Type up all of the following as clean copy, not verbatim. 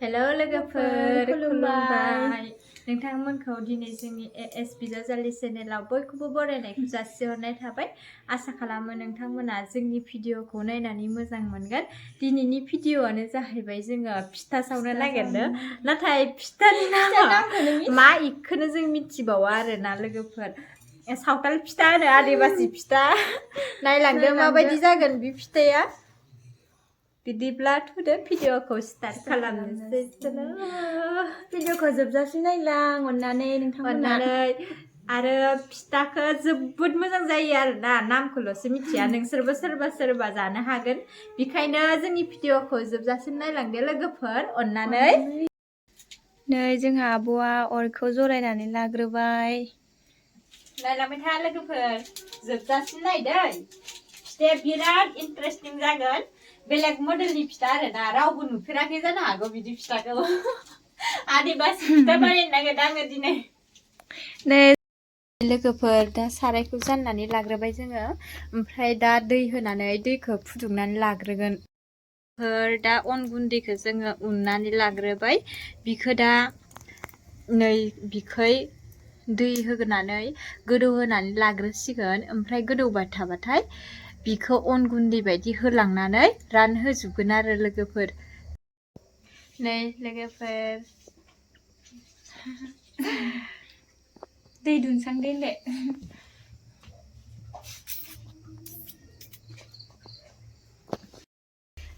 hello लोगोफोर खुलुमबाय नोंथांमोनखौ दिनै जोंनि एएस बिजावजालि चेनेलाव बयखौबो बरायनायखौ जासिहरनाय थाबाय आसा खालामो नोंथांमोना जोंनि भिडिअखौ नायनानै मोजां मोनगोन दिनैनि भिडिअआनो जाहैबाय जोङो फिथा सावनो नागिरदों नाथाय फिथानि नामा मा इखौनो जों मिथिबावा आरोना लोगोफोर सावताल फिथा होनो आदिबासि फिथा नायलांदो माबायदि जागोन बि फिथाया बिदिब्ला थुदो भिडिअखौ स्टार्ट खालामनोसै भिडिअखौ जोबजासिम नायलां अननानै नोंथांमोना आरो फिथाखौ जोबोद मोजां जायो आरोना नामखौल'सो मिथिया नोंसोरबो सोरबा जानो हागोन बेखायनो जोंनि भिडिअखौ जोबजासिम नायलांदो लोगोफोर अननानै नै जोंहा आब'आ अरखौ जरायनानै लाग्रोबाय नायलांबाय था लोगोफोर जोबजासिम नायदै फिथाया बिराद इन्टारेस्टिं जागोन बेलेग मडेलनि फिथा आरोना रावबो नुफेराखै जानो हागौ बिदि फिथाखौ आदिबासि फिथा बानायनो नागिरदों आङो दिनै नै लोगोफोर दा सारायखौ जाननानै लाग्रोबाय जोङो ओमफ्राय दा दै होनानै दैखौ फुदुंनानै लाग्रोगोन दा अन गुन्दैखौ जोङो उननानै लाग्रोबाय बिखौ दा नै बिखै दै होनानै गोदौ होनानै लाग्रोसिगोन ओमफ्राय गोदौबाय थाबाथाय बिखौ अन गुन्दै बायदि होलांनानै रानहोजोबगोन आरो लोगोफोर नै लोगोफोर दै दुनसांदे होनदो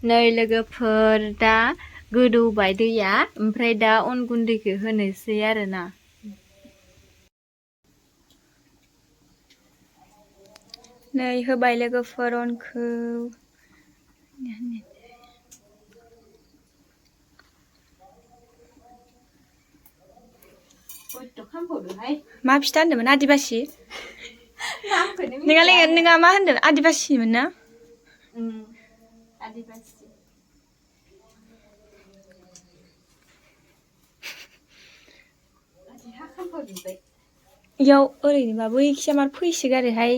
नै लोगोफोर दा गोदौबाय दैया ओमफ्राय दा अन गुन्दैखौ होनोसै आरोना नै होबाय लोगोफोर अनखौ मा फिथा होनदोंमोन आदिबासि नोंहा मा होनदों आदिबासिमोन ना आदिबासि इयाव ओरैनोबाबो इखिया मार फैसोगारोहाय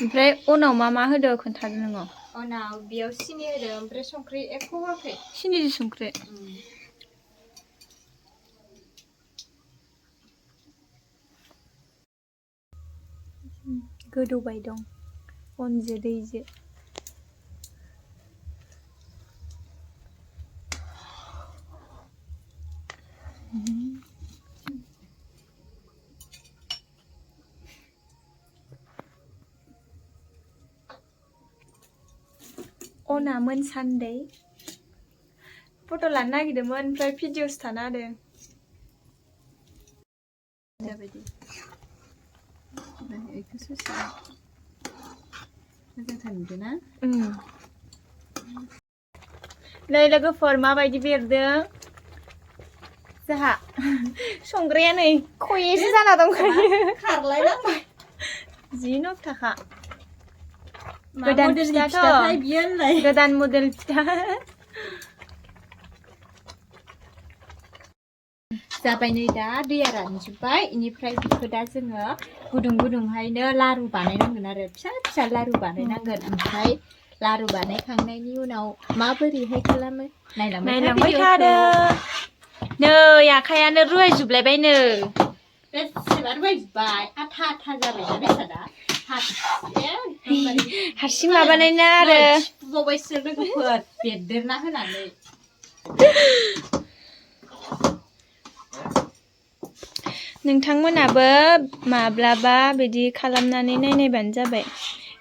ओमफ्राय उनाव मा होदो खोन्थादो नोङो उनाव बेयाव सिनि होदो ओमफ्राय संख्रि एख' होआखै सिनिजों संख्रि गोदौबाय दं अनजो दैजो अना मोनसान्दै फट' लानो नागिरदोंमोन ओमफ्राय भिडिअ'सो थाना होदों जाबायदि बेखौ ससे मोजांथार नुदोंना नै लोगोफोर माबायदि बेरदों जोंहा संग्राया नै खयेसो जाना दंखायो खारलायलांबाय जि नकथाखा गोदान फिथाथाय बियो होनलाय गोदान मडेल फिथा जाबाय नै दा दैया रानजोब्बाय इनिफ्राय बेखौ दा जोङो गुदुंहायनो लारु बानायनांगोन आरो फिसा फिसा लारु बानायनांगोन ओमफ्राय लारु बानायखांनायनि उनाव माबोरैहाय खालामो नायलांबाय थादो नै आखायानो रुवायजोबलायबायनो बेसेबा रुवायजोब्बाय आथा जाबायना बेसादा हारसिं माबानायना आरो बावबायसो लोगोफोर बेरदेरना होनानै नोंथांमोनाबो माब्लाबा बिदि खालामनानै नायनायबानो जाबाय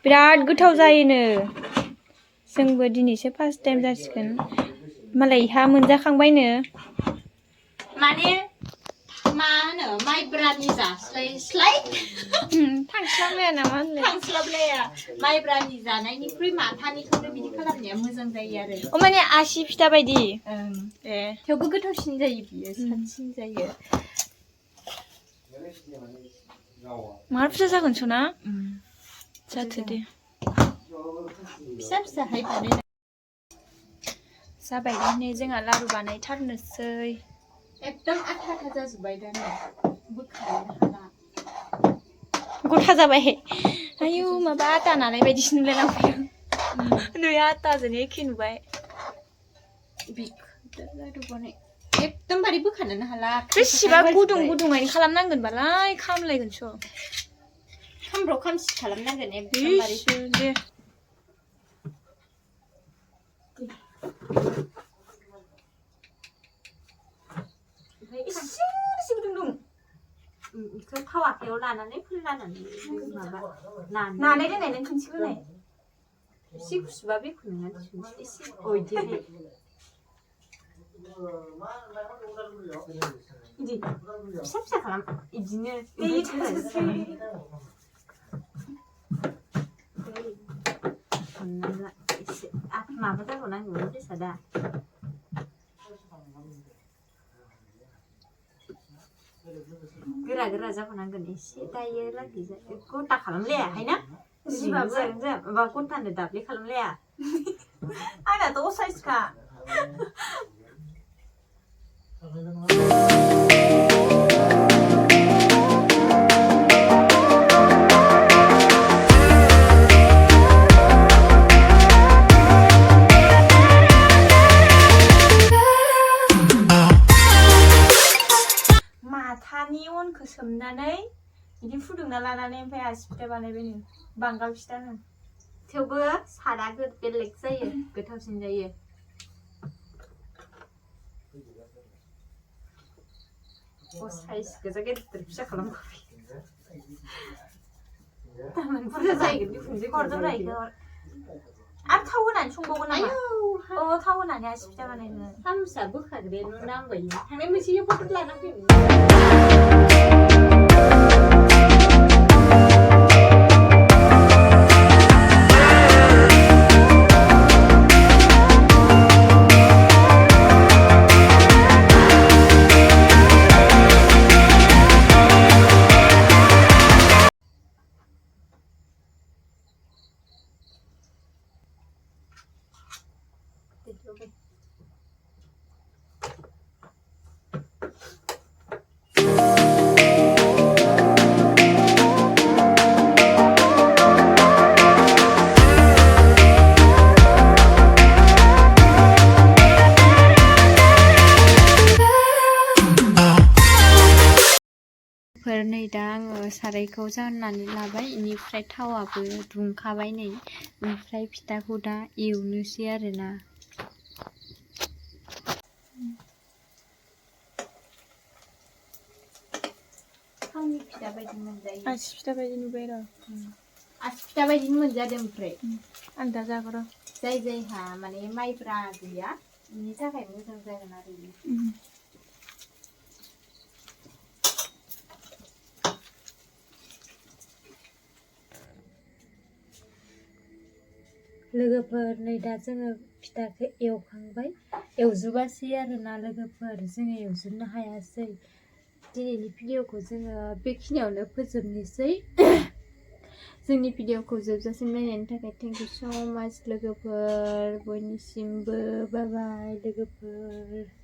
बिराद गोथाव जायोनो जोंबो दिनैसो फार्स्ट टाइम जासिगोन मालाय इहा मोनजाखांबायनो माने मा होनो माइब्रानि जास्लाय थांस्लाबलाया नामा होनलाय थांस्लाबलाया माइब्रानि जानायनिख्रुइ माथानिखौनो बिदि खालामनाया मोजां जायो आरो माने आसि फिथा बायदि थेवबो गोथावसिन जायो बियो साबसिन जायो मार फिसा जागोन सना जाथो दे फिसा फिसाहाय बानायना जाबाय नै जोंहा लारु बानायथारनोसै एकदम आथा आथा जाजोब्बाय दा नै बोखारनो हाला गथा जाबाय आयु माबा आटा नानाय बायदिसो नुलायलांबाय नै आटाजों एखे नुबाय लारु बानाय एकदमबारे बोखारनो हाला बेसेबा गुदुं गुदुङैनो खालामनांगोनबालाय खामलायगोनसो खामब्राव खामसि खालामनांगोन एकदमबारे दे एसे गुदुं दं बेखौ थाव आखायाव लानानै फुनलानानै माबा नानाय दोननाय नों खनसे होनाय एसे गुसुबा बेखौ नङा एसे बिदिहाय इदि फिसा फिसा खालाम इदिनो एसे माबा जाबावनांगौमोन बेसादा गोरा गोरा जाबावनांगोन एसे दायो लागै गथा खालामलायाहाय ना जिबाबो जागोन जों माबा गथानो दाब्ले खालामलाया आंनाथ' असाइसखा माथानि अनखौ सोमनानै बिदि फुदुंना लानानै ओमफ्राय आसि फिथा बानायबाय नो बांगाल फिथानो थेवबो सादा बेलेग जायो गोथावसिन जायो साइज गोजा गेदेर फिसा खालामबाय तारमाने बुरजा जाहैगोन बिखुनजो हरदोब्रा इखौ आरो थाव होनानै संबावगोन नामा थाव होनानै आसि फिथा बानायनो सामसा बोखाग्रेनो नांबाय थांनाय मोनसे फट' लाना फैनो नै दा आङो सारायखौ जाननानै लाबाय बेनिफ्राय थावाबो दुंखाबाय नै ओमफ्राय फिथाखौ दा एवनोसै आरोना थावनि फिथा बायदि मोनजायो आसि फिथा बायदि नुबाय र' आसि फिथा बायदि मोनजादों ओमफ्राय आं दा जागोन र' जाय जायहा माने माइब्रा गैया बेनि थाखाय मोजां जागोन आरो लोगोफोर नै दा जोङो फिथाखौ एवखांबाय एवजोबासै आरोना लोगोफोर जोङो एवजोबनो हायासै दिनैनि भिडिअखौ जोङो बेखिनियावनो फोजोबनोसै जोंनि भिडिअखौ जोबजासिम नायनायनि थाखाय थेंक इउ स' माच लोगोफोर बयनिसिमबो बाय बाय लोगोफोर